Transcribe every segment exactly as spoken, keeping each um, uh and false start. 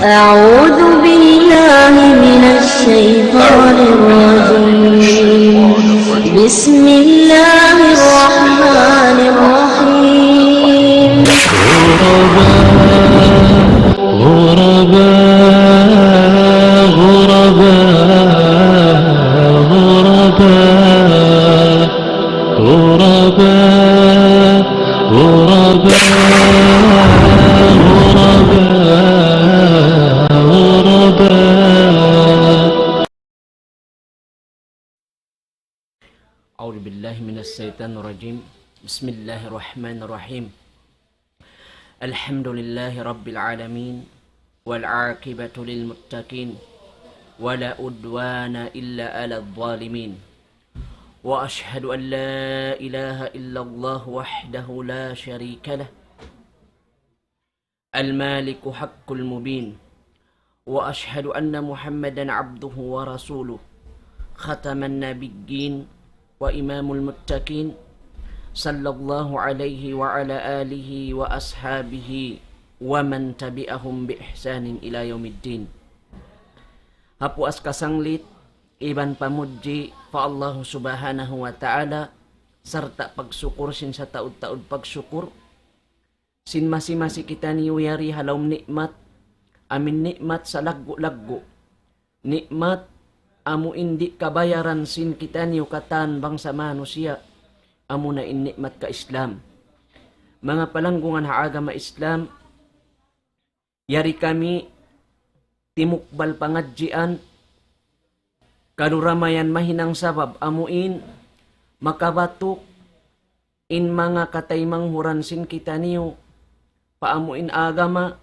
أعوذ بالله من الشيطان الرجيم. بسم الله الرحمن الرحيم. غرباء، غرباء، غرباء، غرباء. غرباء، غرباء، غرباء، غرباء. أعوذ بالله من الشيطان الرجيم. بسم الله الرحمن الرحيم. الحمد لله رب العالمين، والعاقبة للمتقين، ولا عدوان إلا على الظالمين. وأشهد أن لا إله إلا الله وحده لا شريك له، الملك الحق المبين. وأشهد أن محمدا عبده ورسوله، خاتم النبيين وإمام المتقين، صلى الله عليه وعلى آله وأصحابه ومن تبعهم بإحسان إلى يوم الدين. Ha puas kasanglit iban pamudji pa Allahu Subhanahu wa Ta'ala, sarta' pagsukur sin sataud-taud pagsukur, sin masi-masi kitaniyu yari ha lawm ni'mat, amuin ni'mat salaggu'-laggu'. Ni'mat amuin di' kabayaran sin kitaniyu katan bangsa manusiya', amuna in ni'mat ka-Islam. Manga palanggungan ha agama Islam, yari kami timukbal pangadjian, kalu ramayan mahinang sabab amuin makabatuk in manga kataymanghuran sin kitaniyu pa amuin agama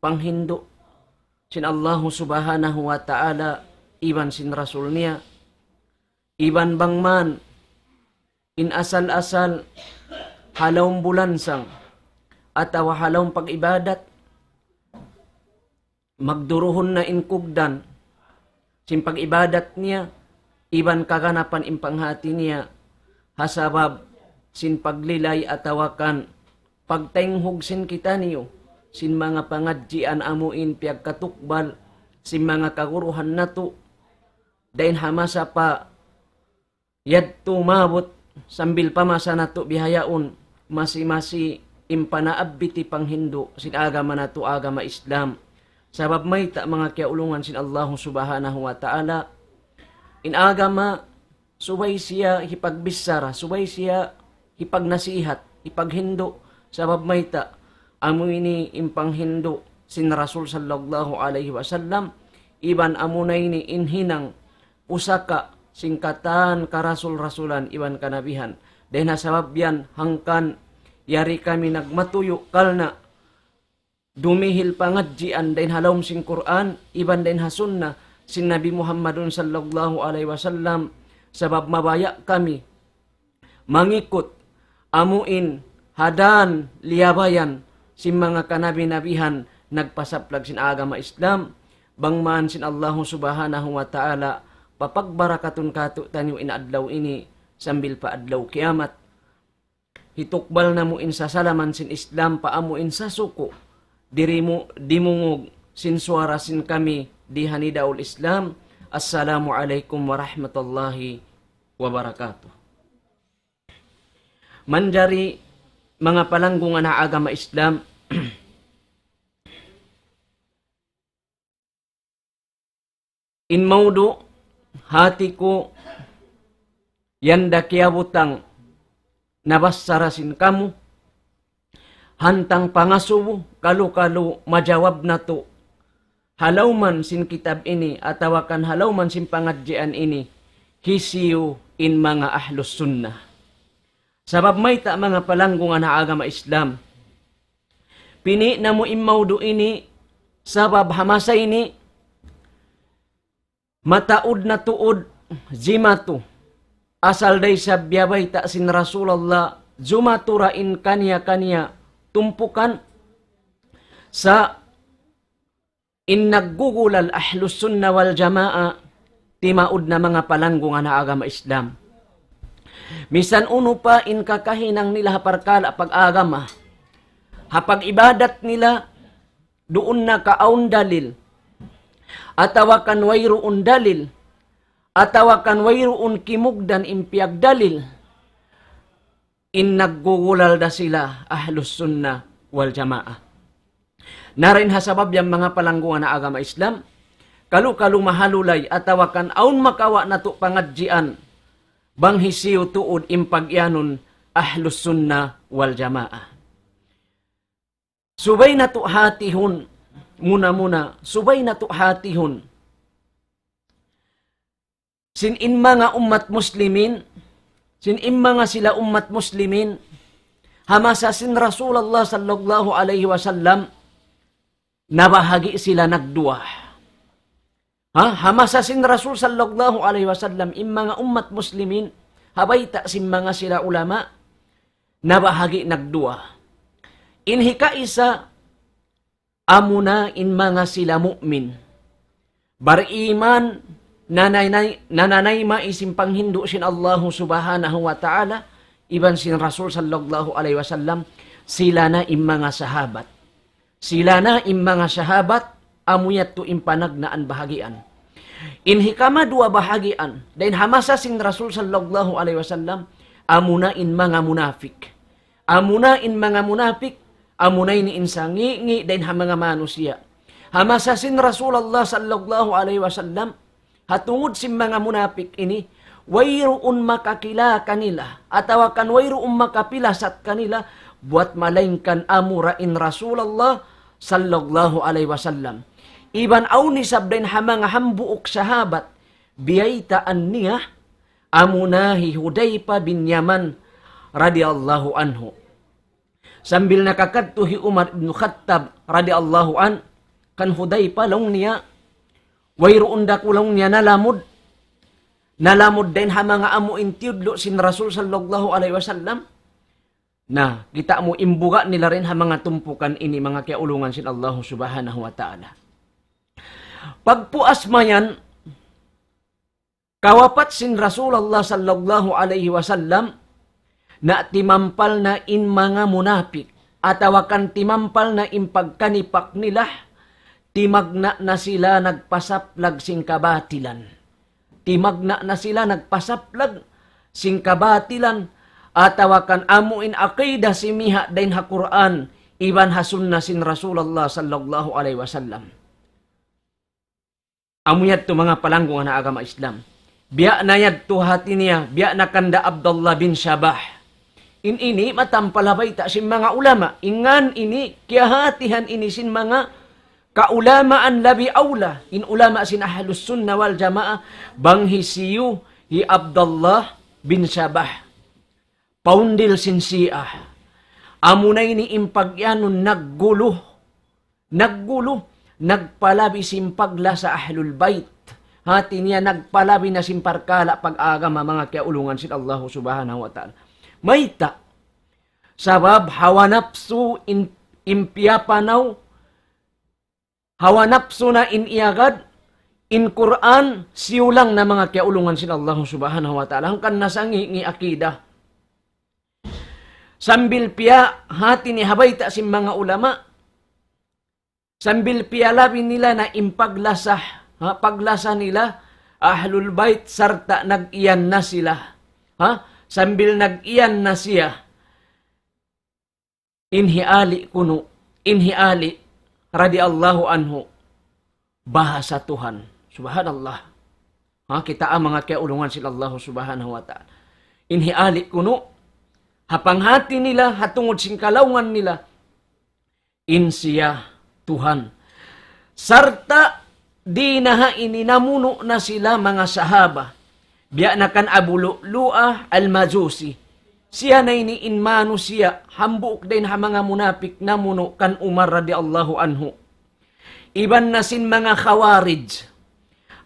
panghindu' sin Allahu Subhanahu wa Ta'ala iban sin Rasul niya, iban bang man in asal-asal ha lawm bulansang atawa ha lawm pag-ibadat, magduruhun na in kugdan sin pag-ibadat niya, iban kaganapan in panghati niya, ha sabab sin paglilay atawa kan pagtaynghug sin kitaniyu sin manga pangadjian amuin piyagkatukbal sin manga kaguruhan natu', dayn ha masa pa yadtu maabut sambil pa masa natu' bihaun, masi-masi in panaabbiti panghindu' sin agama natu', agama Islam. Sabab mayta', manga kiyaulungan sin Allahu Subhanahu wa Ta'ala, in agama subay siya hipagbichara, subay siya hipagnasihat, hipaghindu'. Sabab mayta', amu ini in panghindu' sin Rasul sallallahu alayhi wasallam, iban amuna ini in hinang pusaka' sin katan karasul-rasulan iban kanabihan. Dayn ha sabab yan hangkan yari kami nagmatuyu' karna' dumihil pangadjian dayn ha lawm sin Qur'an iban dayn ha sunnah sin Nabi Muhammadun sallallahu alayhi wasallam, sabab mabaya' kami mangikut amuin ha dan liyabayan sin manga kanabi-nabihan nagpasaplag sin agama Islam. Bang man sin Allahu Subhanahu wa Ta'ala papagbarakatun kātu'niyu in adlaw ini sambil pa adlaw kiyamat. Hitukbal namu' in sasalaman sin Islam pa amu in sasuku', diri mu dimungug sin suwara sin kami di ha Nidaul Islam. Assalamu alaykum warahmatullahi wabarakatuh. Manjari manga palanggungan ha agama Islam, in maudu' hati ku yan da kiyabutang nabassa da sin kamu, hantang pangasubu, kalu-kalu majawab natu' ha lawman sin kitab ini, atawa kan ha lawman sin pangadjian ini, hisiyu in manga ahlus sunnah. Sabab mayta', manga palanggungan ha agama Islam, pini' namu' in maudu' ini, sabab ha masa ini, mataud na tuud jimatu. Asal da isab biyabayta' sin Rasulullah, jumatu da in kaniya-kaniya tumpukan. Sa' in naggugulal Ahlus Sunnah wal Jamaah, timaud na, manga palanggungan ha agama Islam. Misan unu pa in kakahinang nila ha parkala' pag-agama, ha pag-ibadat nila, duun na ka awn dalil, atawa kan wayruun dalil, atawa kan wayruun kimugdan in piyagdalil, in naggugulal da sila Ahlus Sunnah wal Jamaah. Na dayn ha sabab yan, manga palanggungan ha agama Islam, kalu-kalu mahalulay atawa kan awn makawa' natu' pangadjian, bang hisiyu tuud in pag-iyanun Ahlus Sunnah wal Jamaah. Subay natu' hatihun, muna-muna, subay natu' hatihun sin in manga ummat muslimin, sin in manga sila ummat muslimin, ha masa sin Rasulullah sallallahu alayhi wasallam, nabahagi' sila nagduwa. Ha? Ha masa sin Rasul sallallahu alayhi wasallam, in manga ummat muslimin, ha bayta' sin manga sila ulama, nabahagi' nagduwa. In hikaisa, amuna in manga sila mu'min. Bariman, nanay-, nananayma' sin panghindu' sin Allahu Subhanahu wa Ta'ala, iban sin Rasul sallallahu alayhi wasallam, sila na in manga sahabat. Sila na in manga sahabat, amu yadtu in panagnaan bahagian. In hikamaduwa bahagian, dayn ha masa sin Rasul sallallahu alayhi wasallam, amuna in manga munafik. Amuna in manga munafik, amuna ini in sangi'-ngi' dayn ha manga manusiya'. Ha masa sin Rasulullah sallallahu alayhi wasallam, ha tungud sin manga munafik ini, wayruun makakila kanila, atawa kan wayruun makapilasat kanila, buwat malaingkan amura in Rasulullah sallallahu alayhi wasallam. Iban awn isab dayn ha manga hambuuk sahabat, biyaytaan niya, amuna hi Hudayfa bin Yaman radiyallahu anhu. Sambil nakakadtu hi Umar ibn Khattab radiyallahu an, kan Hudayfa laung niya, wayruun da ku laung niya nalamud, nalamud dayn ha manga amu in tiyudlu' sin Rasul sallallahu alayhi wasallam. Na, kita' mu in buga' nila dayn ha manga tumpukan ini, manga kiyaulungan sin Allahu Subhanahu wa Ta'ala. Pagpuas mayan, kawapat sin Rasulullah sallallahu alayhi wasallam, na timampal na in manga munafik, atawa kan timampal na in pagkanipak nila, timagna' na sila nagpasaplag sin kabatilan. Timagna' na sila nagpasaplag sin kabatilan, atawa kan amu in aqida simiha' dayn ha Qur'an, iban ha sunna sin Rasulullah sallallahu alayhi wasallam. Amu yadtu manga palanggungan ha agama Islam. Biya' na yadtu hati niya, biya' na kanda Abdullah bin Sabah. In ini matampal ha bayta' sin manga ulama. In ngan ini, kiyahatihan ini sin manga kaulamaan labi awla. In ulama sin Ahlus Sunnah wal Jamaah, bang hisiyu hi Abdullah bin Sabah. Paundil sin Shia. Amuna ini in pag-iyanun naggulu. Naggulu, nagpalabi sin paglasa Ahlul Bayt. Hati niya nagpalabi na sin parkala' pag-agama, manga kiyaulungan sin Allahu Subhanahu wa Ta'ala. Mayta'? Sabab hawa napsu in, in piyapanaw, hawa napsu na in iyagad, in Qur'an, siyulang na, manga kiyaulungan sin Allahu Subhanahu wa Ta'ala. Hangkan na sangi'-ngi' akida. Sambil piya hati niya ha bayta' sin manga ulama, sambil piyalabi nila na in paglasa, ha, paglasa nila, Ahlul Bayt, sarta' nag-iyan na sila. Ha? Sambil nag-iyan na siya, in hi Ali kunu', in hi Ali, radiyallahu anhu, bahasa Tuhan. Subhanallah. Ha, kita' manga kiyaulungan sin Allahu Subhanahu wa Ta'ala. In hi Ali kunu', ha panghati nila, ha tungud sin kalaungan nila, in siya Tuhan. Sarta' di' na ha ini namunu' na sila manga sahaba. Biya' na kan Abu Lu'lu'ah al-Majusi. Siya na ini in manusiya', hambuuk dayn ha manga munapik namunu' kan Umar radiyallahu anhu. Iban na sin manga Khawarij.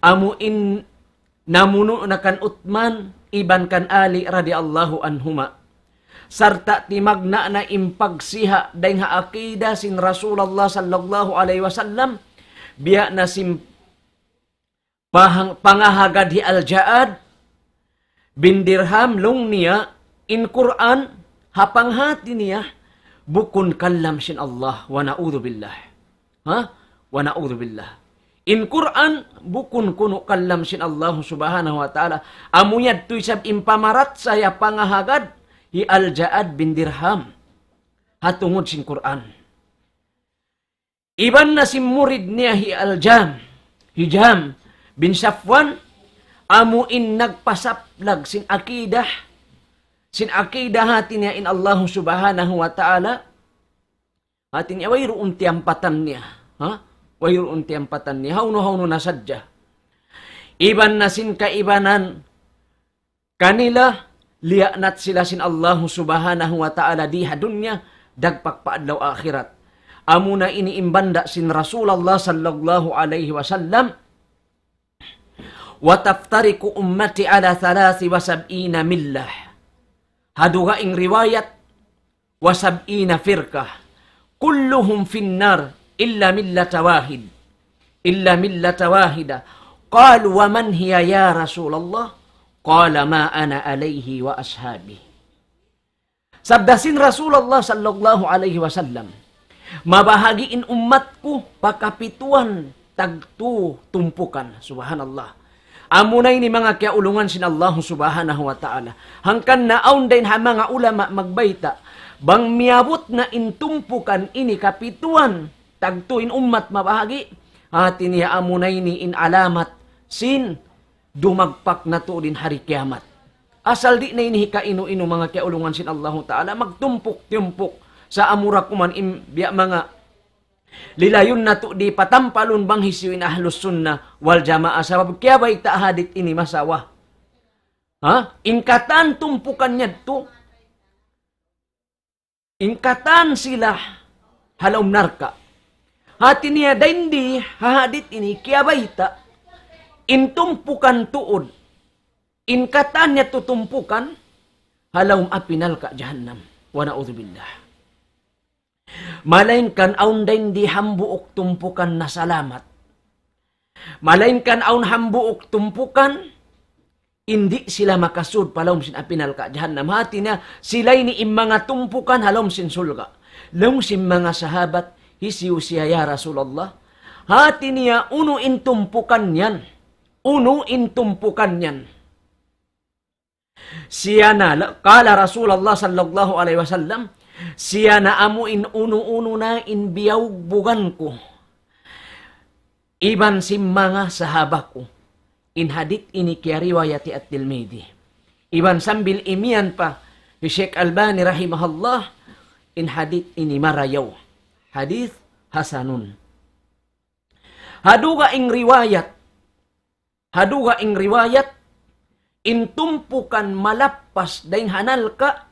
Amu in namunu' na kan Uthman, iban kan Ali radiyallahu anhuma. Sarta' timagna' na in pagsiha dayn ha akida sin Rasulullah sallallahu alayhi wasallam, biya' na sin pahang-, pangahagad hi Al-Ja'ad bin Dirham, laung niya, in Qur'an, ha panghati niya, bukun kalam sin Allah, wa na'udhu billah. Ha? Wa na'udzubillah. In Qur'an, bukun kunu' kalam sin Allah Subhanahu wa Ta'ala. Amu yadtu isab in pamarachaya pangahagad, hi Al-Ja'ad bin Dirham. Ha tungud sin Qur'an. Iban na sin murid niya hi Al-Jam, hi Jam bin Safwan, amu in nagpasaplag sin akidah, sin akidah hati niya in Allah Subhanahu wa Ta'ala, hati niya wayruun tiyampatan niya, ha? Wayruun tiyampatan niya, hawnu-hawnu na sadja. Iban na sin kaibanan, kanila, liyaanat sila sin Allahu Subhanahu wa Ta'ala di ha dunya, dagpak pa adlaw akhirat. Amuna ini in banda' sin Rasulullah sallallahu alayhi wasallam, وتفترق أمتي على ثلاث وسبعين ملة. Ha dugaing riwayat, وسبعين فرقة كلهم في النار إلا ملة واحد، إلا ملة واحدة. قالوا ومن هي يا رسول الله؟ قال ما أنا عليه وأصحابي. Sabda sin Rasulullah sallallahu alayhi wasallam, mabahagi' in ummat ku pa kapituan tagtu tumpukan. Subhanallah. Amuna ini manga kiyaulungan sin Allahu Subhanahu wa Ta'ala. Hangkan na awn dayn ha manga ulama magbayta', bang miyabut na in tumpukan ini kapituan tagtu in ummat mabahagi', hati niya amuna ini in alamat sin dumagpak na tuud in hari kiyamat. Asal di' na ini hikainu-inu manga kiyaulungan sin Allahu Ta'ala, magtumpuk-tumpuk sa amura kuman in biya' manga lilayun natu' di' patampalun bang hisiyu in Ahlus Sunnah wal Jamaah, sabab kiyabayta' hadith ini masawa. Ha? In katan tumpukan yadtu, in katan sila ha lawm narka'. Hati niya dayn di ha hadith ini kiyabayta', in tumpukan tuud, in katan yadtu tumpukan, ha lawm api narka' jahannam. Wa na'udzubillah. Malaingkan awn dayn di hambuuk tumpukan nasalamat. Malaingkan awn hambuuk tumpukan, di' sila makasud pa lawm sin api narka' jahannam. Hati niya, sila ini in manga tumpukan ha lawm sin surga'. Laung sin manga sahabat, hisiyu siya ya Rasulullah? Hati niya, unu in tumpukan yan? Unu in tumpukan yan? Siya na, la-, قال رسول الله صلى الله عليه وسلم, siya na amu in unu-unu na in biyugbugan ku iban sin manga sahaba ku. In hadith ini kiyariwayat hi At-Tirmidhi. Iban sambil imiyan pa hi Sheikh Albani rahimahullah, in hadith ini marayaw. Hadith hasanun. Ha dugaing riwayat, ha dugaing riwayat, in tumpukan malappas dayn ha narka',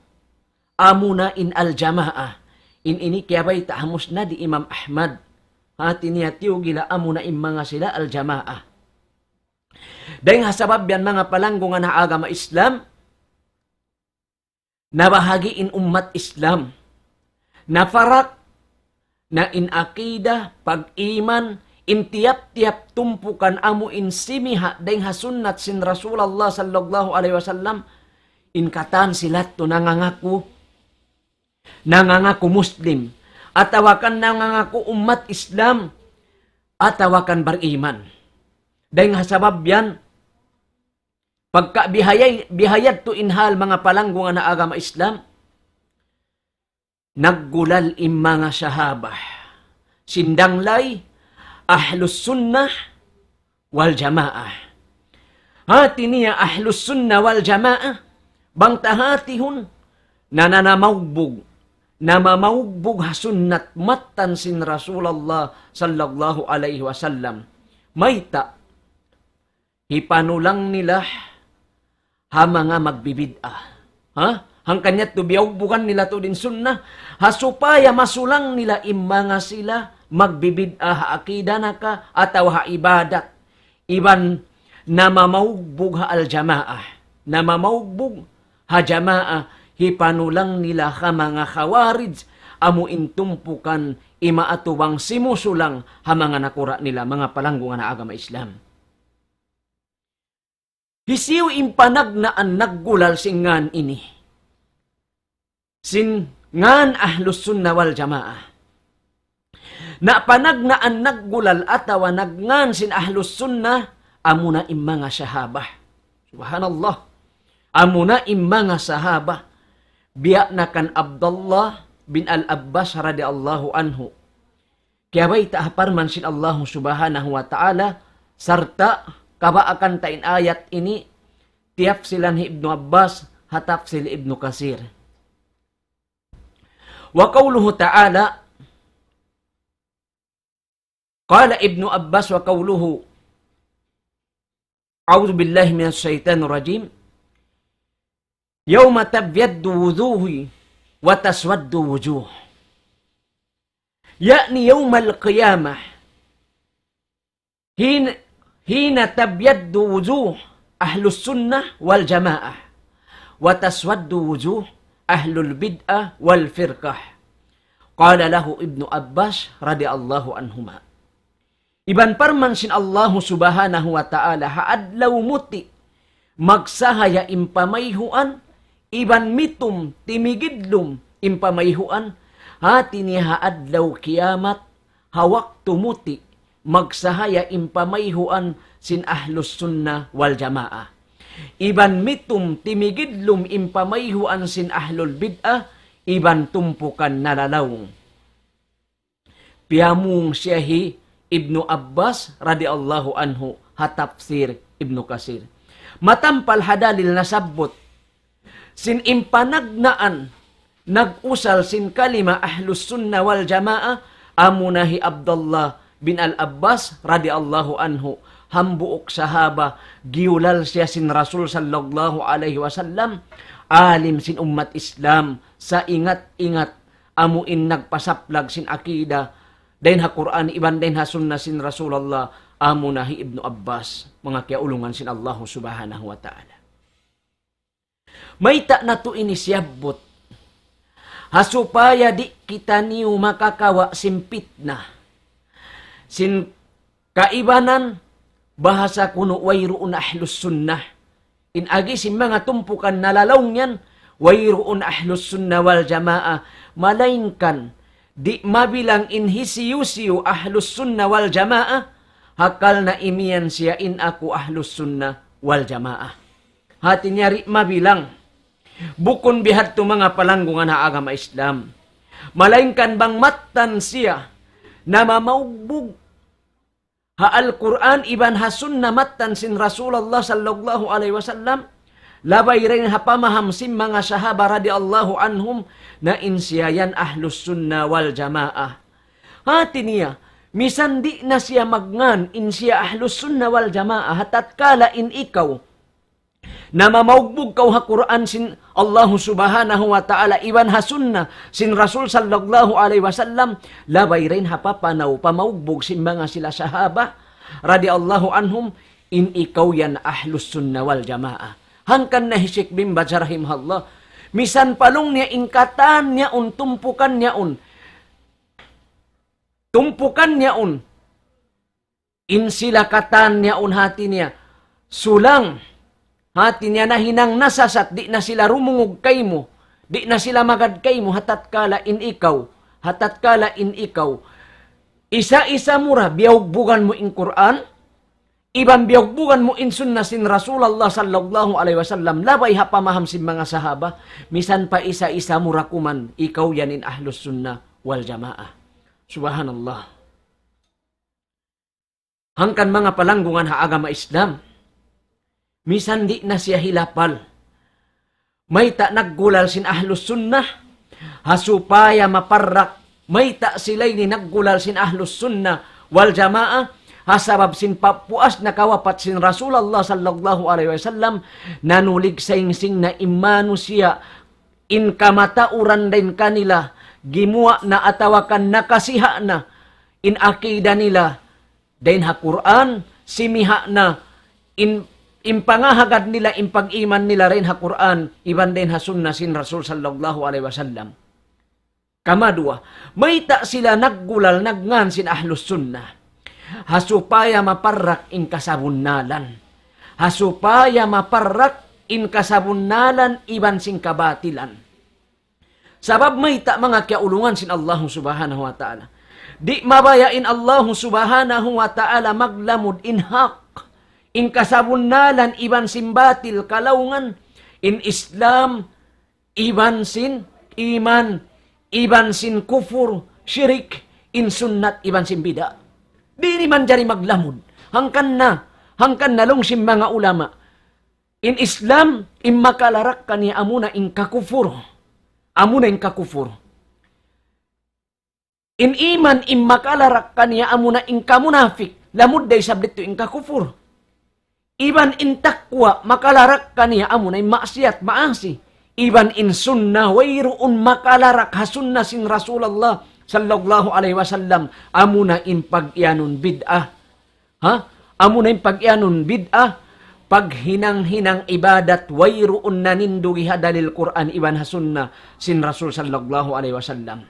amuna in Al-Jamaah. In ini kiyabayta' ha Musnad hi Imam Ahmad. Hati niya tiyugila amuna in manga sila Al-Jamaah. Dayn ha sabab yan manga palanggungan ha agama Islam, nabahagi' in ummat Islam. Naparak na in akida, pag-iman, in tiyap-tiyap tumpukan amu in simiha' dayn ha sunnat sin Rasulullah sallallahu alayhi wasallam, in katan sila tu nangangaku, nangangaku Muslim, atawa kan nangangaku ummat Islam, atawa kan bariman. Dayn ha sabab yan, pagka bihayay-, bihayadtu in hal manga palanggungan ha agama Islam, naggulal in manga sahaba. Sin danglay, Ahlus Sunnah wal Jamaah. Hati niya Ahlus Sunnah wal Jamaah, bang ta hatihun, nananamaugbug, namamaugbug ha sunnat mattan sin Rasulullah sallallahu alayhi wasallam. Mayta'? Hipanulang nila ha manga magbibid'ah. Ha? Hangkan yadtu biyugbugan nila tuud in sunnah, ha supaya masulang nila in manga sila magbibid'ah ha akida naka atawa ha ibadat. Iban namamaugbug ha al-jamaah. Namamaugbug ha jamaah, hipanulang nila ha manga khawarij, amu in tumpukan imaatubang simusulang ha manga nakura' nila, manga palanggungan ha agama Islam. Hisiyu in panagnaan naggulal sin ngan ini? Sin ngan Ahlus Sunnah wal Jamaah. Na panagnaan naggulal atawa nagngan sin Ahlus Sunnah, amuna in manga sahaba. Subhanallah. Amuna in manga sahaba. Biya' na kan Abdullah bin Al-Abbas radiyallahu anhu. Kiyabayta' ha parman sin Allahu Subhanahu wa Ta'ala, sarta' kabaakan ta in ayat ini, tiyapsilan hi Ibnu Abbas, ha tafsir Ibnu Kasir. وقوله تعالى، قال ابن عباس وقوله، أعوذ بالله من الشيطان الرجيم، يوم تبيض وجوه وتسود وجوه، يعني يوم القيامة، حين، حين تبيض وجوه أهل السنة والجماعة، وتسود وجوه أهل البدعة والفرقة. قال له ابن عباس رضي الله عنهما. Iban parman sin Allahu Subhanahu wa Ta'ala, ha adlaw muti', magsahaya in pamayhuan, iban mitum timigidlum in pamayhuan, hati niya ha adlaw kiyamat, ha waktu muti', magsahaya in pamayhuan sin Ahlus Sunnah wal Jamaah. Iban mitum timigidlum in pamayhuan sin Ahlul Bid'ah, iban tumpukan nalalaung. Piyamung siya hi Ibnu Abbas radiyallahu anhu ha tafsir Ibnu Kasir. Matampal ha dalil nasabbut sin in panagnaan nag-usal sin kalima Ahlus Sunnah wal Jamaah, amuna hi Abdullah bin Al-Abbas radiyallahu anhu, hambuuk sahaba, giyulal siya sin Rasul sallallahu alayhi wasallam, alim sin ummat Islam, saingat-ingat amu in nagpasaplag sin akida, dayn ha Qur'an, iban dayn ha sunna sin Rasulullah, amuna hi Ibnu Abbas, manga kiyaulungan sin Allahu Subhanahu wa Ta'ala. Mayta' natu' ini siyabbut? Ha supaya di' kitaniyu makakawa' sin pitna. Sin kaibanan, bahasa kunu' wayruun Ahlus Sunnah. In agi sin manga tumpukan nalalaung yan, wayruun Ahlus Sunnah wal Jamaah. Malaingkan, di' mabilang in hisiyu-siyu Ahlus Sunnah wal Jamaah, hakal na imiyan siya in aku Ahlus Sunnah wal Jamaah. Hati niya di' mabilang. Bukun bihadtu manga palanggungan ha agama Islam. Malaingkan bang mattan siya namamaugbug ha Al-Qur'an iban ha sunna mattan sin Rasulullah sallallahu alayhi wasallam, labay dayn ha pamaham sin manga sahaba radiyallahu anhum, na in siya yan Ahlus Sunnah wal Jamaah. Hati niya, misan di' na siya magngan in siya Ahlus Sunnah wal Jamaah, ha tatkala in ikaw namamaugbug kaw ha Qur'an sin Allahu Subhanahu wa Ta'ala, iban ha sunna sin Rasul sallallahu alayhi wasallam, labay dayn ha papanaw pamaugbug sin manga sila sahaba radiyallahu anhum, in ikaw yan Ahlus Sunnah wal Jamaah. Hangkan na hi Sheikh bin Baz rahimahullah, misan pa laung niya in katan yaun, tumpukan yaun, tumpukan yaun, in sila katan yaun, hati niya, sulang, hati niya, nahinang nasasat, di' na sila rumungug kaymu, di' na sila magad kaymu, ha tatkala in ikaw, ha tatkala in ikaw, isa-isa mu ra, biyugbugan mu in Qur'an, iban biyugbugan mu in sunna sin Rasulullah sallallahu alayhi wasallam, labay ha pamaham sin manga sahaba, misan pa isa-isa mu ra kuman, ikaw yan in Ahlus Sunnah wal Jamaah. Subhanallah. Hangkan manga palanggungan ha agama Islam, misan di' na siya hilapal. Mayta' naggulal sin Ahlus Sunnah, ha supaya maparrak. Mayta' sila ini naggulal sin Ahlus Sunnah wal Jamaah, ha sabab sin papuas na kawapat sin Rasulullah sallallahu alayhi wasallam, nanulig saingsing na in manusiya', in kamatauran dayn kanila, gimuwa' na atawa kan nakasiha' na in akida nila dayn ha Qur'an, simiha' na in, in pangahagad nila, in pag-iman nila dayn ha Qur'an, iban dayn ha sunna sin Rasul sallallahu alayhi wasallam. Kamaduwa, mayta' sila naggulal nagngan sin Ahlus Sunnah? Ha supaya maparrak in kasabunnalan. Ha supaya maparrak in kasabunnalan iban sin kabatilan. Sabab mayta', manga kiyaulungan sin Allahu Subhanahu wa Ta'ala? Di' mabaya' in Allahu Subhanahu wa Ta'ala maglamud in hak, in kasabunnalan iban sin batil kalaungan, in Islam iban sin iman, iban sin kufur, shirik, in sunnat iban sin bid'ah. Di' ini manjari maglamud. Hangkan na, hangkan na laung sin manga ulama. In Islam, in makalarak kaniya amuna in kakufur. Amuna in kakufur. In iman, in makalarak kaniya amuna in kamunafik. Lamud da isab didtu in kakufur. Iban in takwa, makalarak kaniya amuna in maksiat, maasi. Iban in sunnah, wayruun makalarak ha sunnah sin Rasulullah sallallahu alayhi wasallam, amuna in pag-iyanun bid'ah. Ha? Amuna in pag-iyanun bid'ah, paghinang-hinang ibadat, wayruun nanindugi ha dalil Qur'an iban ha sunnah sin Rasul sallallahu alayhi wasallam.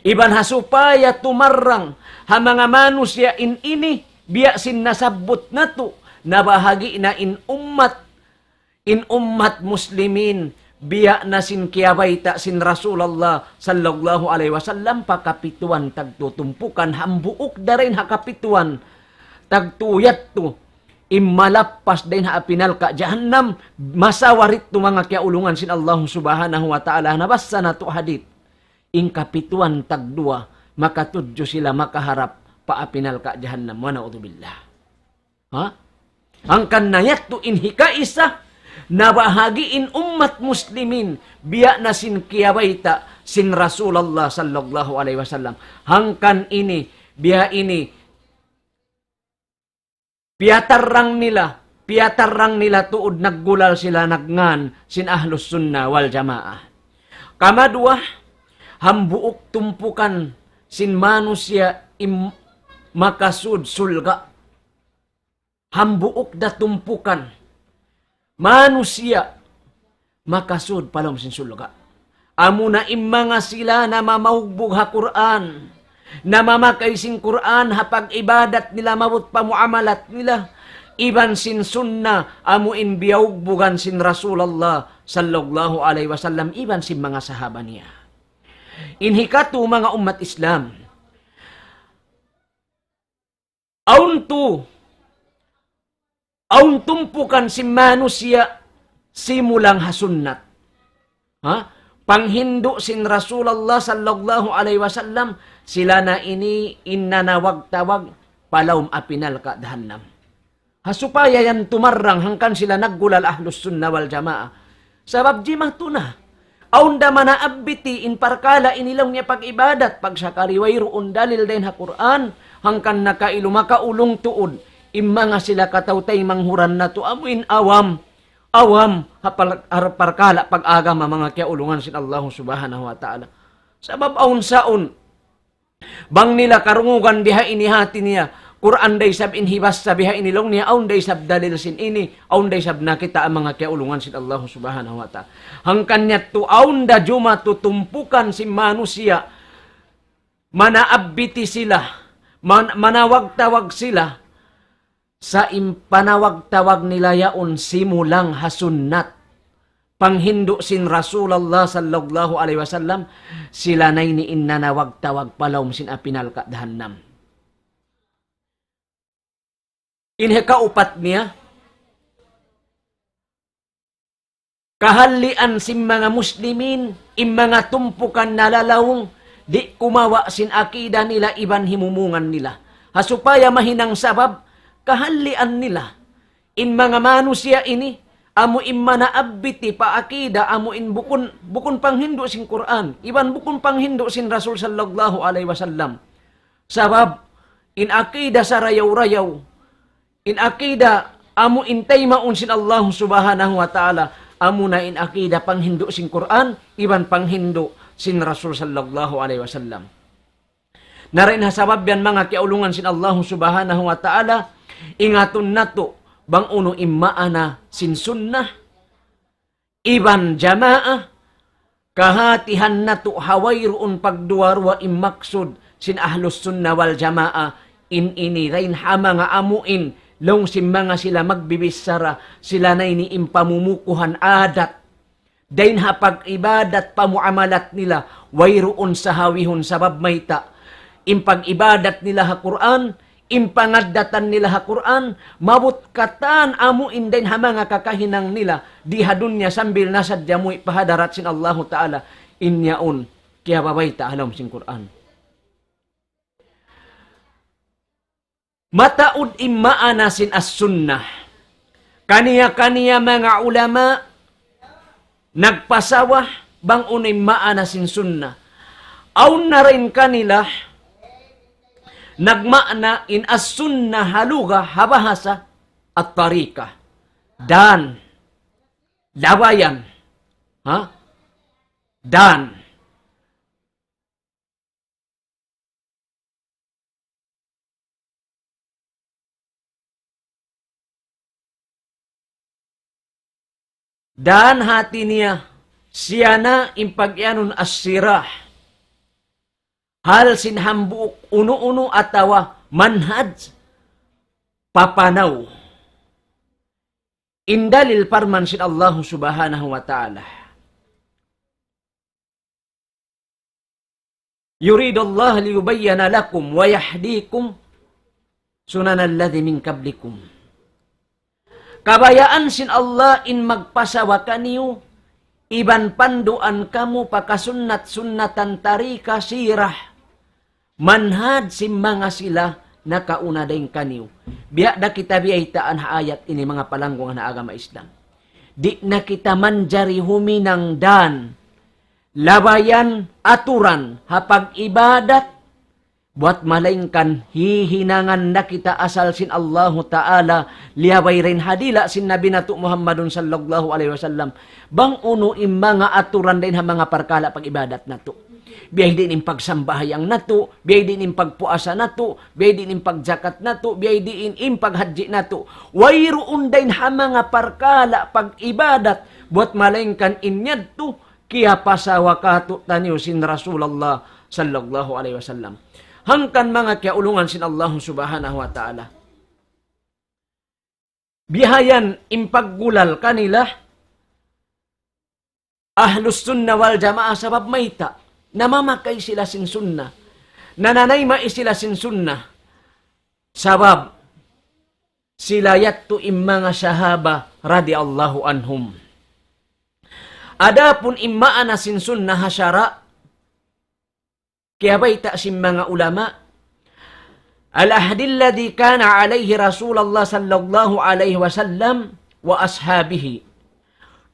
Iban ha supaya tumarrang ha manga manusiya' in ini, biya' sin nasabbut natu', nabahagi' na in ummat, in ummat muslimin, biya' na sin kiyabayta' sin Rasulullah sallallahu alayhi wasallam, pa kapituan tagtu tumpukan, hambuuk da dayn ha kapituan tagtu yadtu, in malappas dayn ha api narka' jahannam, masawa didtu manga kiyaulungan sin Allah subhanahu wa ta'ala, nabassa natu' hadith. In kapituan tagduwa, makatudju sila makaharap pa api narka' jahannam. Wa na'udzubillah. Ha? Hangkan na yadtu in hikaisa, nabahagi' in ummat muslimin, biya' na sin kiyabayta' sin Rasulullah sallallahu alayhi wasallam. Hangkan ini, biya' ini, piyatarrang nila, piyatarrang nila tuud naggulal sila nagngan sin Ahlus Sunnah wal Jamaah. Kamaduwa, hambuuk tumpukan sin manusiya' in makasud surga'. Hambuuk da tumpukan manusiya' makasud pa lawm sin surga'. Amuna in manga sila namamaugbug ha Qur'an, namamakay sin Qur'an ha pag-ibadat nila maabut pa muamalat nila, iban sin sunnah amu in biyaugbugan sin Rasulullah sallallahu alayhi wasallam, iban sin manga sahaba niya. In hikatu manga ummat Islam, awn tu, awn tumpukan sin manusiya' simulang ha sunnat. Ha? Panghindu' sin Rasulullah sallallahu alayhi wasallam, sila na ini in nanawag-tawag pa lawm api narka' jahannam. Ha supaya yan tumarrang hangkan sila naggulal Ahlus Sunnah wal Jamaah. Sabab jimatu na. Awn da manaabbiti in parkala' ini laung niya pag-ibadat, pagsakali wayruun dalil dayn ha Qur'an, hangkan nakailu makaulung tuud, in manga sila kataw-taymanghuran natu' amu in awam, awam, ha par-, ha parkala' pag-agama manga kiyaulungan sin Allahu Subhanahu wa Ta'ala. Sabab awn saun, bang nila karungugan biha ini hati niya, Qur'an da isab in hibassa biha ini laung niya, awn da isab dalil sin ini, awn da isab nakita' manga kiyaulungan sin Allah Subhanahu wa Ta'ala. Hangkan yadtu awn da jumatu tumpukan sin manusiya', manaabbiti sila, man-, manawag-tawag sila, sa' in panawag-tawag nila yaun simulang ha sunnat. Panghindu' sin Rasulullah sallallahu alayhi wasallam, sila na ini in nanawag-tawag pa lawm sin api narka' jahannam. In hikaupat niya, kahallian sin manga muslimin, in manga tumpukan nalalaung, di' kumawa' sin akida nila iban himumungan nila. Ha supaya mahinang sabab, kahallian nila. In manga manusiya' ini, amu in manaabbiti pa akida, amu in bukun, bukun panghindu' sin Qur'an, iban bukun panghindu' sin Rasul sallallahu alayhi wasallam. Sabab, in akida sarayaw-rayaw, in akida amu in taymaun sin Allah Subhanahu wa Ta'ala, amu na in akida panghindu' sin Qur'an, iban panghindu' sin Rasul sallallahu alayhi wasallam. Na dayn ha sabab yan manga kiyaulungan sin Allah Subhanahu wa Ta'ala, ingatun natu' bang unu in maana sin sunnah, iban jamaah, kahatihan natu' ha wayruun pagduwa-ruwa in maksud sin Ahlus Sunnah wal Jamaah, in ini dayn ha manga amu in, laung sin manga sila magbibichara, sila na ini in pamumukuhan adat. Dayn ha pag-ibadat pamuamalat nila, wayruun sahawihun sabab mayta'. in pag-ibadat nila ha Qur'an, in pangaddatan nila ha Qur'an, maabut katan amu in dayn ha manga kakahinang nila, di ha dunya sambil na sadja muwi' pa hadarat sin Allahu Ta'ala, in yaun, kiyabayta' ha lawm sin Qur'an. Mataud in maana sin as-sunnah. Kaniya-kaniya manga ulama nagpasawa bang unu in maana sin sunnah. Awn na dayn kanila nagmaana in as-sunnah ha lugha, ha bahasa, at-tariqah. Dan. Labayan. Ha? Dan. Dan hati niya, siya na in pag-iyanun as-sirah. Hal sin hambuuk unu-unu atawa manhaj papanaw. In dalil parman sin Allahu Subhanahu wa Ta'ala. يريد الله ليبين لكم ويهديكم سنن الذين من قبلكم. Kabayaan sin Allah in magpasawa kaniyu, iban panduan kamu pa kasunnat-sunnatan, tarika, sirah, manhaj sin manga sila nakauna dayn kaniyu. Biya' da kita biyaytaan ha ayat ini, manga palanggungan ha agama Islam. Di' na kita manjari huminang dan, labayan, aturan ha pag-ibadat, buwat malaingkan hihinangan na kita asal sin Allahu Ta'ala, liyabay dayn ha dila' sin Nabi natu' Muhammadun sallallahu alayhi wasallam. Bang unu in manga aturan dayn ha manga parkala' pag-ibadat natu'. Biyadiin in pagsambahayang natu', biyadiin in pagpuasa natu', biyadiin in pagjakat natu', biyadiin in paghajji natu'. Wayruun dayn ha manga parkala' pag-ibadat, buwat malaingkan in yadtu, kiyapasawa kātu'niyu sin Rasulullah sallallahu alayhi wasallam. Hangkan manga kiyaulungan sin Allahu Subhanahu wa Ta'ala. Bihayan in paggulal kanila, Ahlus Sunnah wal Jamaah, sabab mayta', namamakay sila sin sunnah. Nananayma' sila sin sunnah. Sabab, sila yadtu in manga sahaba radiyallahu anhum. Adapun in maana sin sunnah ha sara', kiyabayta' sin manga ulama, العهد الذي كان عليه رسول الله صلى الله عليه وسلم وأصحابه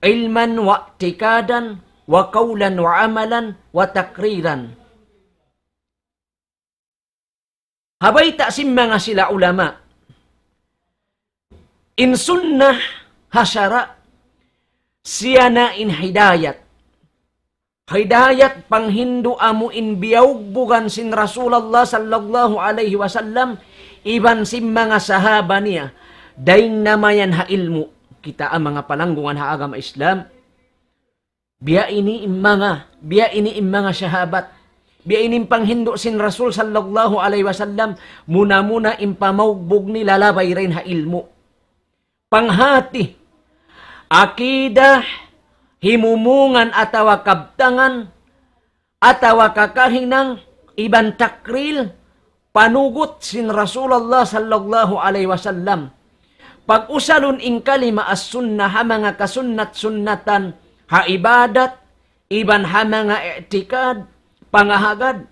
علما واعتقادا وقولا وعملا وتقريرا. Ha bayta' sin manga sila ulama, in sunnah ha sara', siya na in hidayat. Hidayat panghindu' amu in biyugbugan sin Rasulullah sallallahu alayhi wasallam, iban sin manga sahaba niya, dayn na mayan ha ilmu'. Kita' manga palanggungan ha agama Islam, biya' ini in manga, biya' ini in manga sahabat. Biya' ini in panghindu' sin Rasul sallallahu alayhi wasallam, muna-muna in pamaugbug nila labay dayn ha ilmu'. Panghati, akidah, himumungan atawa kabtangan, atawa kakahinang, iban takrir, panugut sin Rasulullah sallallahu alayhi wasallam. Pag-usalun in kalima as-sunnah ha manga kasunnat-sunnatan, ha ibadat, iban ha manga i'tikad, pangahagad.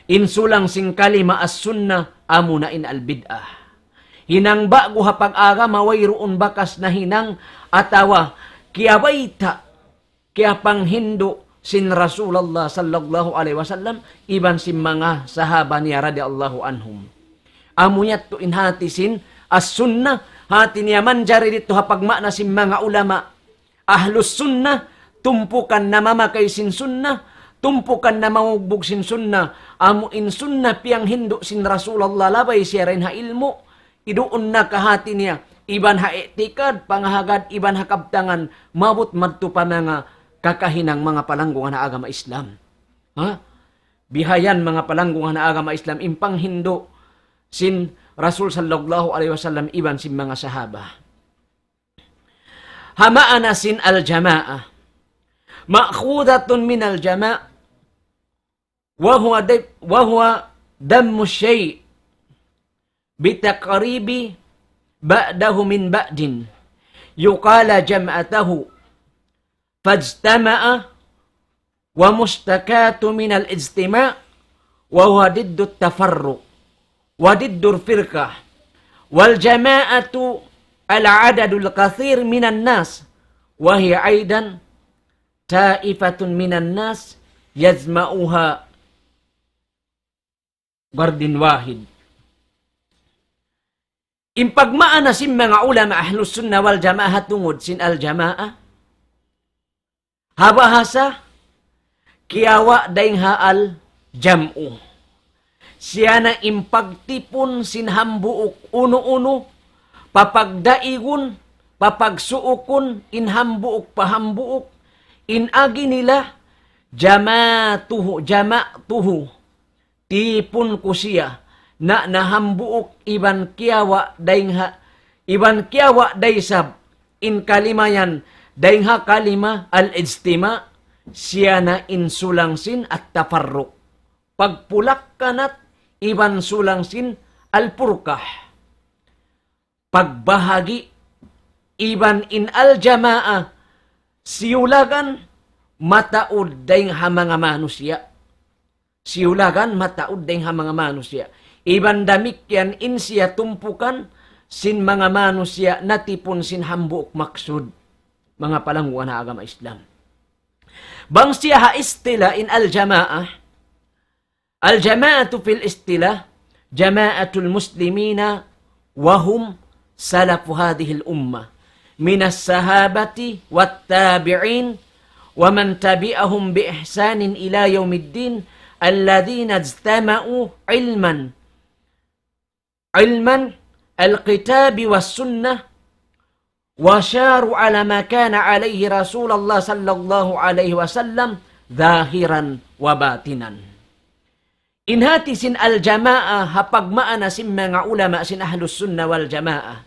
In sulang sin kalima as-sunnah, amuna in al-bid'ah. Hinang ba'gu ha pag-agama, wayruun bakas nahinang, atawa kiyabayta', kiyapanghindu' sin Rasulullah sallallahu alayhi wasallam, iban sin manga sahaba niya radiyallahu anhum. Amu yadtu in hati sin as-sunnah, hati niya manjari didtu ha pagma'na sin manga ulama. Ahlus sunnah, tumpukan namamakay sin sunnah, tumpukan namaugbug sin sunnah, amu in sunnah piyanghindu' sin Rasulullah labay siya dayn ha ilmu', iduun na kahati niya, iban ha i'tikad, pangahagad, iban ha kabtangan, maabut madtu pa manga kakahinang, manga palanggungan ha agama Islam. Ha? Bihayan manga palanggungan ha agama Islam, in panghindu' sin Rasul sallallahu alayhi wasallam iban sin manga sahaba. Ha maana sin al-jamaah. مأخوذة من الجماع وهو د-، وهو ضم الشيء بتقريب بعضه من بعض، يقال جمعته فاجتمع، ومشتقات من الاجتماع، وهو ضد التفرق، وضد الفرقة، والجماعة العدد الكثير من الناس، وهي أيضا طائفة من الناس يجمعها غرض واحد. In pagmaana sin manga ulama Ahlus Sunnah wal Jamaah tungud sin al-jamaah, ha bahasa, kiyawa' dayn ha al-jam'u. Siya na in pagtipun sin hambuuk unu-unu, papagdaigun, papagsuukun, in hambuuk pa hambuuk, in agi nila, jama'tuhu, jama'tuhu, tipun ku siya, na, na hambuuk iban kiyawa' dayn ha, iban kiyawa' da isab, in kalima yan, dayn ha kalima al-ijtima', siya na in sulang sin at-tafarruq. Pagpulak-kanat iban sulang sin al-furqah. Pagbahagi' iban in al-jamaah, siyulagan mataud dayn ha manga manusiya'. Siyulagan mataud dayn ha manga manusiya'. Iban damikkiyan in siya tumpukan sin manga manusiya' natipun sin hambuuk maksud. Manga palangguan ha agama Islam. Bang siya ha istilah in al-jamaah, الجماعة في الاصطلاح جماعة المسلمين وهم سلف هذه الأمة من الصحابة والتابعين ومن تبعهم بإحسان إلى يوم الدين الذين اجتمعوا علما علما الكتاب والسنة وساروا على ما كان عليه رسول الله صلى الله عليه وسلم ظاهرا وباطنا. In hati sin al-jamaah ha pagmaana sin manga ulama sin Ahlus Sunnah wal Jamaah.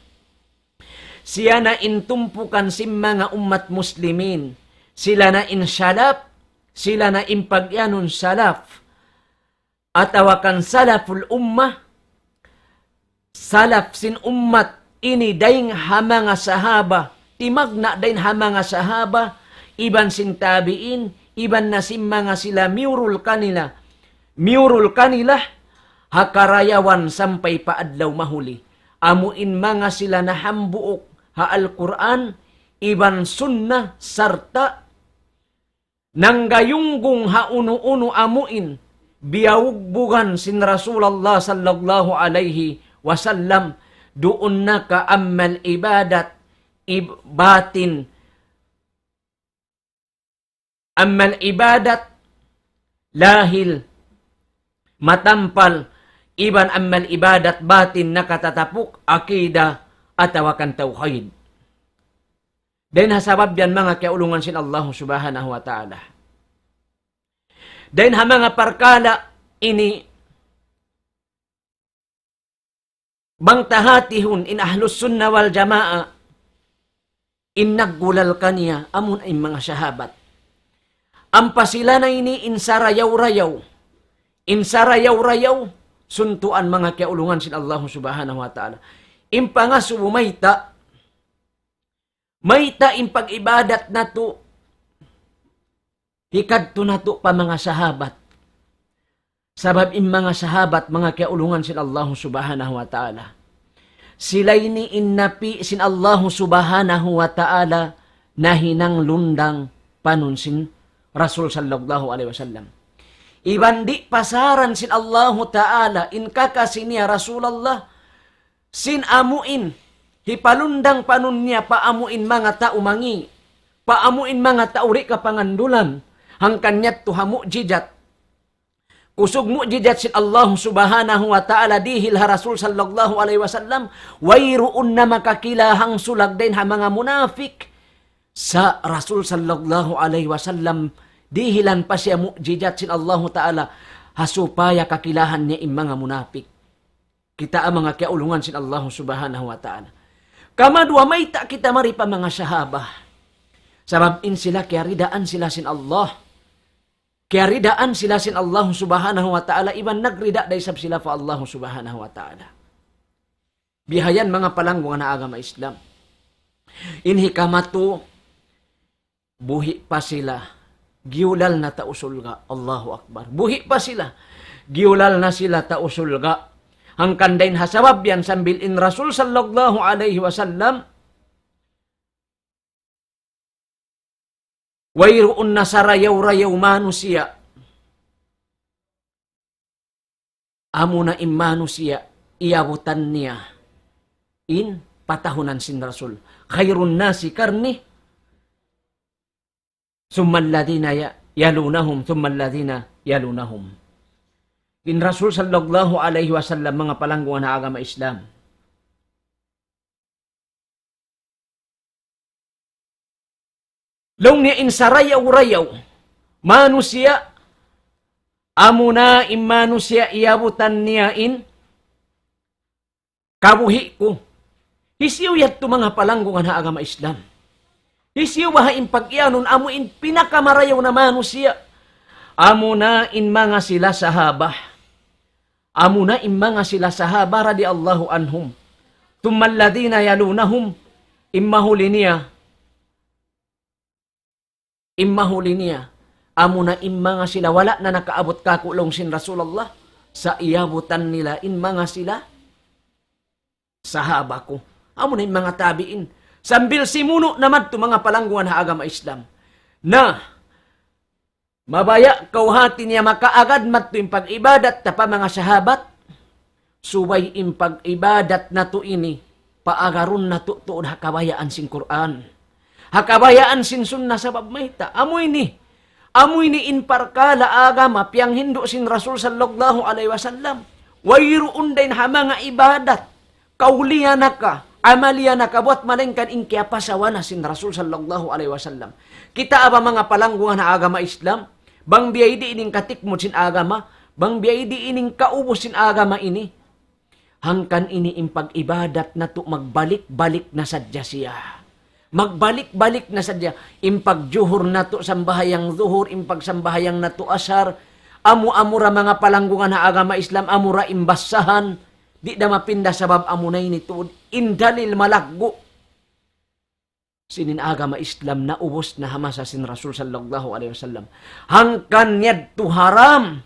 Siya na in tumpukan sin manga ummat muslimin. Sila na in salaf, sila na in pag-iyanun salaf. Atawa kan salaful ummah, salaf sin ummat ini dayn ha manga sahaba, timagna' dayn ha manga sahaba, iban sin tabi'in, iban na sin manga sila miyurul kanila, miyurul kanila, ha karayawan sampay pa adlaw mahuli. Amu in manga sila nahambuuk ha Al-Qur'an, iban Sunnah, sarta' nanggayunggung ha unu-unu amu in biyugbugan sin Rasulullah sallallahu alayhi wasallam, duun na ka amal ibadat ib-, batin, amal ibadat lahil matampal, iban amal ibadat batin nakatatapuk, akida atawa kan tawhid. Dayn ha sabab yan manga kiyaulungan sin Allah Subhanahu wa Ta'ala. Dayn ha manga parkala' ini bang tahatihun in Ahlus Sunnah wal Jamaah, in naggulal kaniya, amun in manga sahabat. Ampa sila na ini in sarayaw-rayaw. In sarayaw-rayaw, suntuan manga kiyaulungan sin Allah Subhanahu wa Ta'ala. In pangasubu mayta', mayta' in pag-ibadat natu', hikadtu natu' pa manga sahabat. Sabab in manga sahabat, manga kiyaulungan sin Allah Subhanahu wa Ta'ala. Sila ini in napi' sin Allah Subhanahu wa Ta'ala nahinang lundang panun sin Rasul sallallahu alayhi wasallam. Iban di' pasaran sin Allah Ta'ala in kakasi niya Rasulullah, sin amu in hipalundang panun niya pa amu in manga tau mangi', pa amu in manga tau di' kapangandulan, hangkan yadtu ha mu'jizat. Kusug mu'jizat sin Allah Subhanahu wa Ta'ala dihil ha Rasul sallallahu alayhi wasallam, wayruun na makakila hangsulag dayn ha manga munafik. Sa' Rasul sallallahu alayhi wasallam, dihilan pa siya mu'jizat sin Allah Ta'ala, ha supaya kakilahan niya in manga munafik. Kita' manga kiyaulungan sin Allah Subhanahu wa Ta'ala. Kamaduwa, mayta' kita mari pa manga sahaba. Sabab in sila kiyaridaan sila sin Allah. Kiyaridaan sila sin Allah Subhanahu wa Ta'ala, iban nagrida da isab sila pa Allah Subhanahu wa Ta'ala. Bihayan manga palanggungan ha agama Islam. In hikamatu, buhi' pa sila, giyulal na tau surga'. Allahu Akbar. Buhi' pa sila, giyulal na sila tau surga'. Hangkan dayn ha sabab yan sambil in Rasul sallallahu alayhi wasallam, wayruun na sarayaw-rayaw manusiya'. Amuna in manusiya' iyabutan niya in patahunan sin Rasul. خير الناس قرني ثم الذين ي-، يلونهم ثم الذين يلونهم. In Rasul sallallahu alayhi wasallam, manga palanggungan ha agama Islam, laung niya in sarayaw-rayaw manusiya', amuna in manusiya' iyabutan niya in kabuhi' ku. Hisiyu yadtu, manga palanggungan ha agama Islam? Hisiyu baha' in pag-iyanun amu in pinakamarayaw na manusiya'? Amuna in manga sila sahaba. Amuna in manga sila sahaba radiyallahu anhum. ثم الذين يلونهم, in mahuli niya, in mahuli niya, amuna in manga sila wala' na nakaabut kāku' laung sin Rasulullah, sa' iyabutan nila in manga sila sahaba ku. Amuna in manga tabi'in. Sambil simunu' na madtu, manga palanggungan ha agama Islam. Na, mabaya' kaw hati niya makaagad madtu in pag-ibadat ta pa manga sahabat, subay in pag-ibadat natu' ini, paagarun natu' tuud ha kabayaan sin Qur'an, ha kabayaan sin Sunnah, sabab mayta', amu ini, amu ini in parkala' agama piyanghindu' sin Rasul sallallahu alayhi wasallam. Wayruun dayn ha manga ibadat, kauliya na ka, amaliya na ka, buat malaingkan in kiyapasawa na sin Rasul sallallahu alayhi wasallam. Kita' ba, manga palanggungan ha agama Islam, bang biyadiin in katikmud sin agama, bang biyadiin in kaubus sin agama ini. Hangkan ini in pag-ibadat natu' magbalik-balik na sadja siya. Magbalik-balik na sadja. In pagjuhur natu' sambahayang juhur, in pagsambahayang natu' asar, amu-amu ra, manga palanggungan ha agama Islam, amu ra in basahan, di' da mapinda sabab amuna ini tuud in dalil malaggu' sin in agama Islam naubus na ha masa sin Rasul sallallahu alayhi wasallam. Hangkan yadtu haram.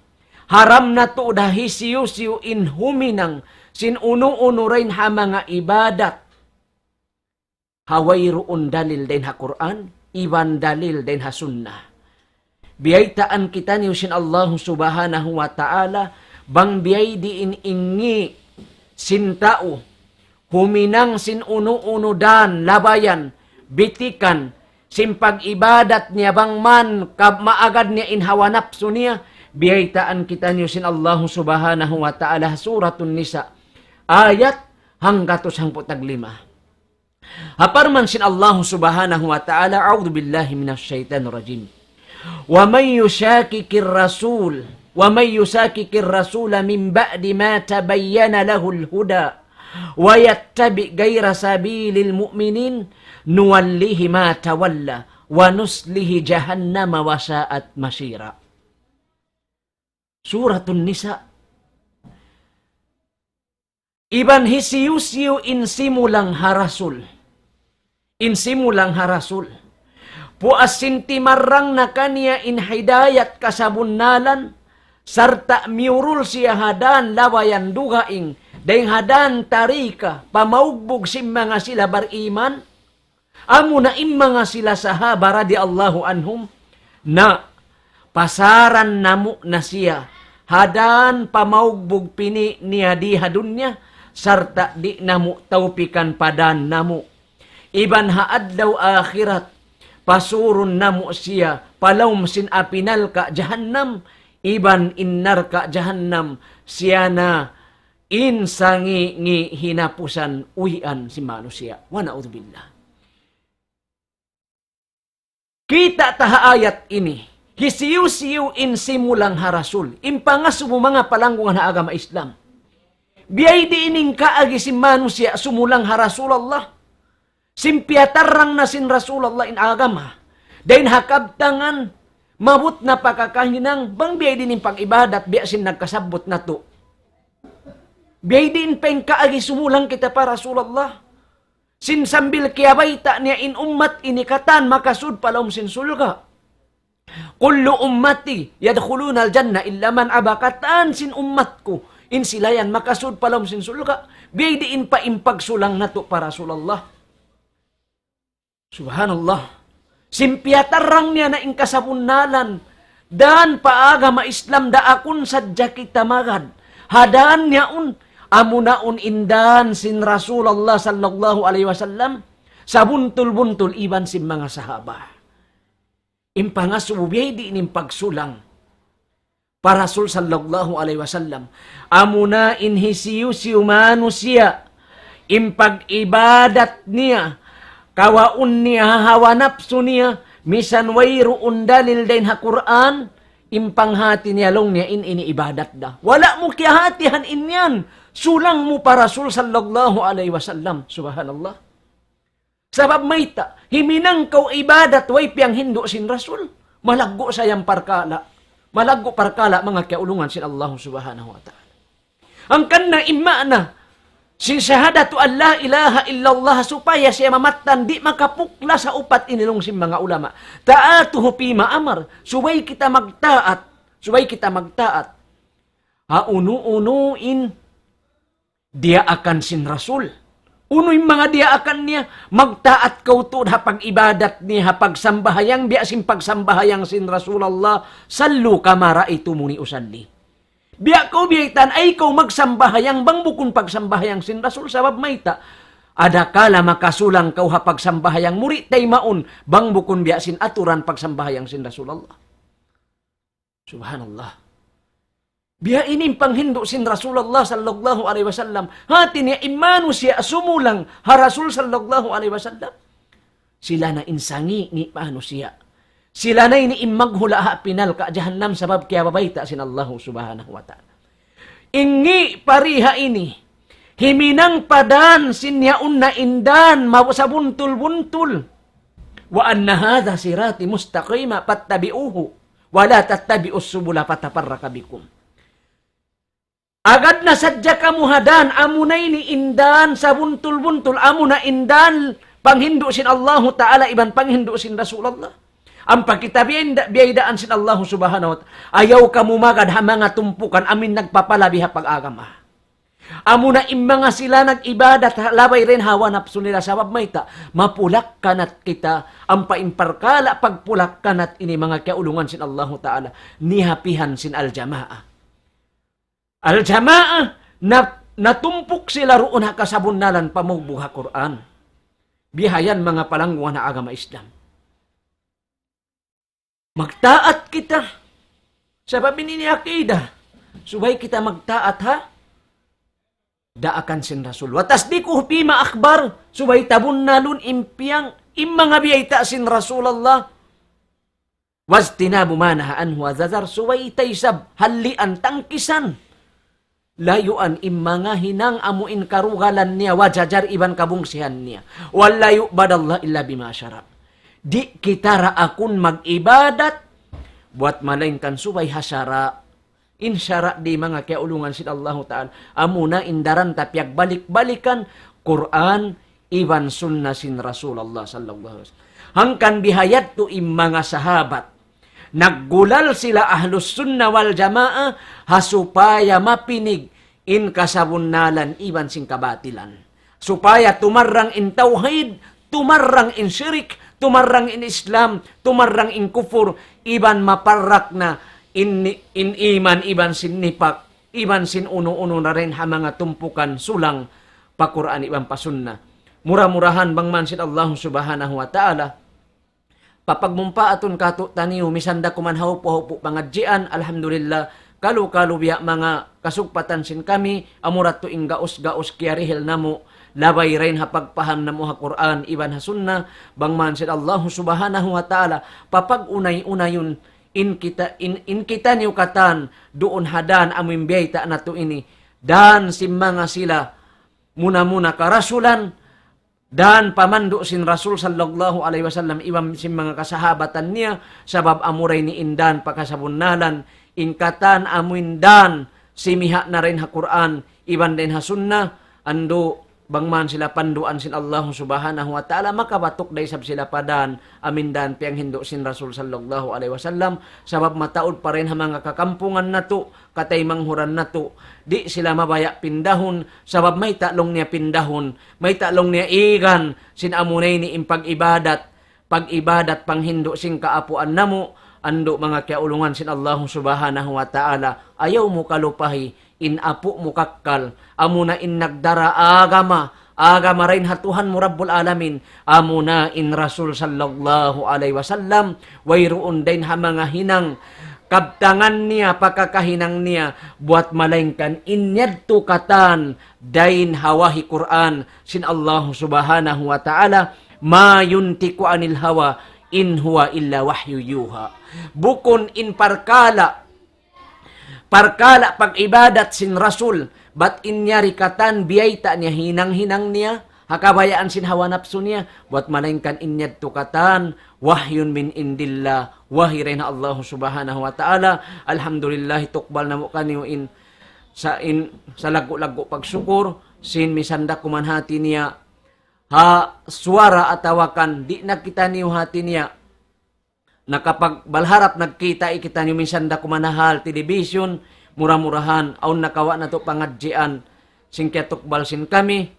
Haram na tuud ha hisiyu-siyu in huminang sin unu-unu dayn ha manga ibadat ha wayruun dalil dayn ha Qur'an, iban dalil dayn ha Sunnah. Biyaytaan kitaniyu sin Allahu Subhanahu wa Ta'ala, bang biyadiin in ngi' sin tau huminang sin unu-unu dan, labayan, bitikan, sin pag-ibadat niya, bang man ka-, maagad niya in hawa napsu niya, biyaytaan kitaniyu sin Allahu Subhanahu wa Ta'ala, Suratun Nisa, ayat hanggatus hangpu' tag lima. Ha parman sin Allahu Subhanahu wa Ta'ala, أعوذ بالله من الشيطان الرجيم. ومن يشاقق الرسول، ومن يشاقق الرسول من بعد ما تبين له الهدى ويتبع غير سبيل المؤمنين نوله ما تولى ونصله جهنم وساءت مصيرا. Suratun Nisa. Iban hisiyu-siyu in simulang ha Rasul. In simulang ha Rasul. Puas sin timarrang na kaniya in hidayat kasabunnalan, sarta' miyurul siya ha dan labayan dugaing, dayng ha dan tarika, pamaugbug sin manga sila bariman, amuna in manga sila sahaba radiyallahu anhum, na pasaran namu' na siya ha dan pamaugbug pini' niya di ha dunya, sarta' di' namu' tawpikan pa dan namu'. Iban ha adlaw akhirat, pasurun namu' siya pa lawm sin api narka' jahannam, iban in narka' jahannam, siya na in sangi'-ngi' hinapusan uwian sin manusiya'. ونعوذ بالله. Kita' ta ha ayat ini, hisiyu-siyu in simulang ha Rasul, in pangasubu manga palanggungan ha agama Islam. Biyadiin in kaagi sin manusiya' sumulang ha Rasulullah. Sin piyatarrang na sin Rasulullah in agama. Dayn ha kabtangan, Maabut na pa kakahinang, bang biya' diin in pag-ibadat, biya' sin nagkasabbut natu'. Biya' diin pa in kaagi sumulang kita pa Rasulullah. Sin sambil kiyabayta' niya in ummat ini katan makasud pa lawm sin surga'. كل أمتي يدخلون الجنة إلا من أبى, katan sin ummat ku, in sila yan makasud pa lawm sin surga'. Biya' diin pa in pagsulang natu' pa Rasulullah. Subhanallah. Sin piyatarrang niya na in kasabunnalan. Dan pa agama Islam daakun sadja kita magad. Ha dan niya yaun, amuna yaun in dan sin Rasulullah sallallahu alayhi wasallam. Sabuntul-buntul iban sin manga sahaba. In pangasubu biya' diin in pagsulang pa Rasul sallallahu alayhi wasallam. Amuna in hisiyu-siyu manusiya', in pag-ibadat niya, kawaun niya ha hawa napsu niya, misan wayruun dalil dayn ha Qur'an, in panghati niya laung niya in ini ibadat da. Wala' mu kiyahatihan in yan, sulang mu pa Rasul sallallahu alayhi wasallam. Subhanallah. Sabab mayta', himinang kaw ibadat way piyanghindu' sin Rasul. Malaggu' sa yan parkala'. Malaggu' parkala' manga kiyaulungan sin Allah subhanahu wa ta'ala. Hangkan na in maana sin shahadatu an la ilaha illallah supaya siya mamattan di' makapukla sa upat ini laung sin manga ulama. طاعته فيما أمر. Subay kita magtaat. Subay kita magtaat. Ha unu-unu in diyaakan sin Rasul. Unu in manga diyaakan niya, magtaat kaw tuud ha pag-ibadat niya, ha pagsambahayang, biya' sin pagsambahayang sin Rasulullah, صلوا كما رأيتموني أصلي. Biya' kaw biyaytaan, ayaw kaw magsambahayang, bang bukun pagsambahayang sin Rasul, sabab mayta'. Adakala makasulang kaw ha pagsambahayang mu di' taymaun, bang bukun biya' sin aturan pagsambahayang sin Rasulullah. Subhanallah. Biya' ini in panghindu' sin Rasulullah sallallahu alayhi wasallam. Hati niya in manusiya' sumulang ha Rasul sallallahu alayhi wasallam. Sila na in sangi' ni manusiya'. Sila na ini in maghula' ha api narka' jahannam sabab kiyabayta' sin Allah subhanahu wa ta'ala. Ingi' pariha ini. Himinang pa dan sin yaun na in dan maw sabuntul-buntul. وأن هذا صراطي مستقيما فاتبعوه ولا تتبعوا السبل فتفرق بكم. Agad na sadja kamu ha dan, amuna ini in dan sabuntul-buntul, amuna in dan panghindu' sin Allahu Ta'ala iban panghindu' sin Rasulullah. Ampa kita biyayda-, biyaydaan sin Allahu Subhanahu wa Ta'ala. Ayaw kamu magad ha manga tumpukan amuin nagpapalabi ha pag-agama. Amuna in manga sila nag-ibadat ha-, labay dayn ha hawa napsu nila sabab mayta', mapulakkanat kita, ampa in parkala' pagpulakkanat ini manga kiyaulungan sin Allahu Ta'ala, nihapihan sin al-jamaah. Al-jamaah, na-, natumpuk sila duun ha kasabunnalan pamugbug ha Qur'an. Bihayan manga palangguan ha agama Islam. Magtaat kita. Sabab ini in aqidah. Subay kita magtaat ha daakan sin Rasul. وتصديقه فيما أخبر. Subay tabunnalun in piyang-, in manga biyayta' sin Rasulullah. واجتناب ما نهى عنه وزجر. Subay ta isab hallian, tangkisan. Layuan in manga hinang amuin karugalan niya, وزجر, iban kabungsihan niya. وأن لا يعبد الله إلا بما شرع. Di' kita daakun mag-ibadat buat malaingkan subay ha sara'. In sara' di' manga kiyaulungan sin Allahu Ta'ala. Amuna in daran ta piyagbalik-balikan, Qur'an, iban sunna sin Rasulullah sallallahu alayhi wasallam. Hangkan bihayadtu in manga sahabat. Naggulal sila Ahlus Sunnah wal Jamaah ha supaya mapinig in kasabunnalan iban sin kabatilan. Supaya tumarrang in tawhid, tumarrang in shirik, tumarrang in Islam, tumarrang in kufur, iban maparrak na in, in iman iban sin nipak, iban sin unu-unu na dayn ha manga tumpukan sulang pa Qur'an iban pa Sunnah. Mura-murahan bang man sin Allah Subhanahu wa Ta'ala, papagmumpaatun kātu'niyu, misan da kuman ha upu'-upu' pangadjian, alhamdulillah, kalu-kalu biya' manga kasugpatan sin kami, amura tuud in gaus-gaus kiyarihil namu', labay dayn ha pagpaham namu' ha Qur'an, iban ha Sunnah, bang man sin Allah Subhanahu wa Ta'ala, papag-unay-unayun, in kita, in, in kitaniyu katan, duun ha dan amuin biyayta' natu' ini, dan sin manga sila, muna-muna karasulan, dan pamandu' sin Rasul sallallahu alayhi wasallam iban sin manga kasahabatan niya, sabab amura ini in dan pa kasabunnalan, in katan amu in dan simiha' na dayn ha Qur'an, iban dayn ha Sunnah, andu' bang man sila panduan sin Allahu Subhanahu wa Ta'ala, makabatuk da isab sila pa dan amu in dan piyanghindu' sin Rasul sallallahu alayhi wasallam, sabab mataud pa dayn ha manga kakampungan natu', kataymanghuran natu', di' sila mabaya' pindahun, sabab mayta' laung niya pindahun, mayta' laung niya igan, sin amuna ini in pag-ibadat, pag-ibadat panghindu' sin kaapuan namu', andu' manga kiyaulungan sin Allahu Subhanahu wa Ta'ala, ayaw mu kalupahi, in apu' mu kakkal, amuna in nagdara agama, agama dayn ha Tuhan mu Rabbul Alamin, amuna in Rasul sallallahu alayhi wasallam, wayruun dayn ha manga hinang, kabtangan niya, pakakahinang niya, buwat malaingkan in yadtu katan, dayn ha wahi Qur'an, sin Allahu Subhanahu wa Ta'ala, ما ينطق عن الهوى إن هو إلا وحي يوحى. Bukun in parkala', parkala' pag-ibadat sin Rasul, bat in yari katan biyayta' niya hinang-hinang niya, ha kabayaan sin hawa napsu niya, buwat malaingkan in yadtu katan, وحي من عند الله, wahi dayn ha Allahu Subhanahu wa Ta'ala. Alhamdulillah, tukbal namu' kaniyu in sa-, in salaggu'-laggu' pagsukur, sin misan da kuman hati niya, ha suwara atawa kan di' na kitaniyu hati niya, nakapagbalharap nagkita' kitaniyu misan da kuman ha hal television, mura-murahan, awn nakawa' natu' pangadjian, sin kiyatukbal sin kami.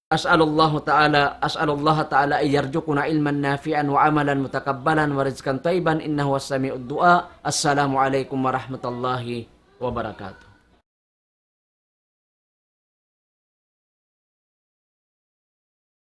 أسأل الله تعالى، أسأل الله تعالى أن يرزقنا علما نافعا وعملا متقبلا ورزقا طيبا إنه هو سميع الدعاء. السلام عليكم ورحمة الله وبركاته.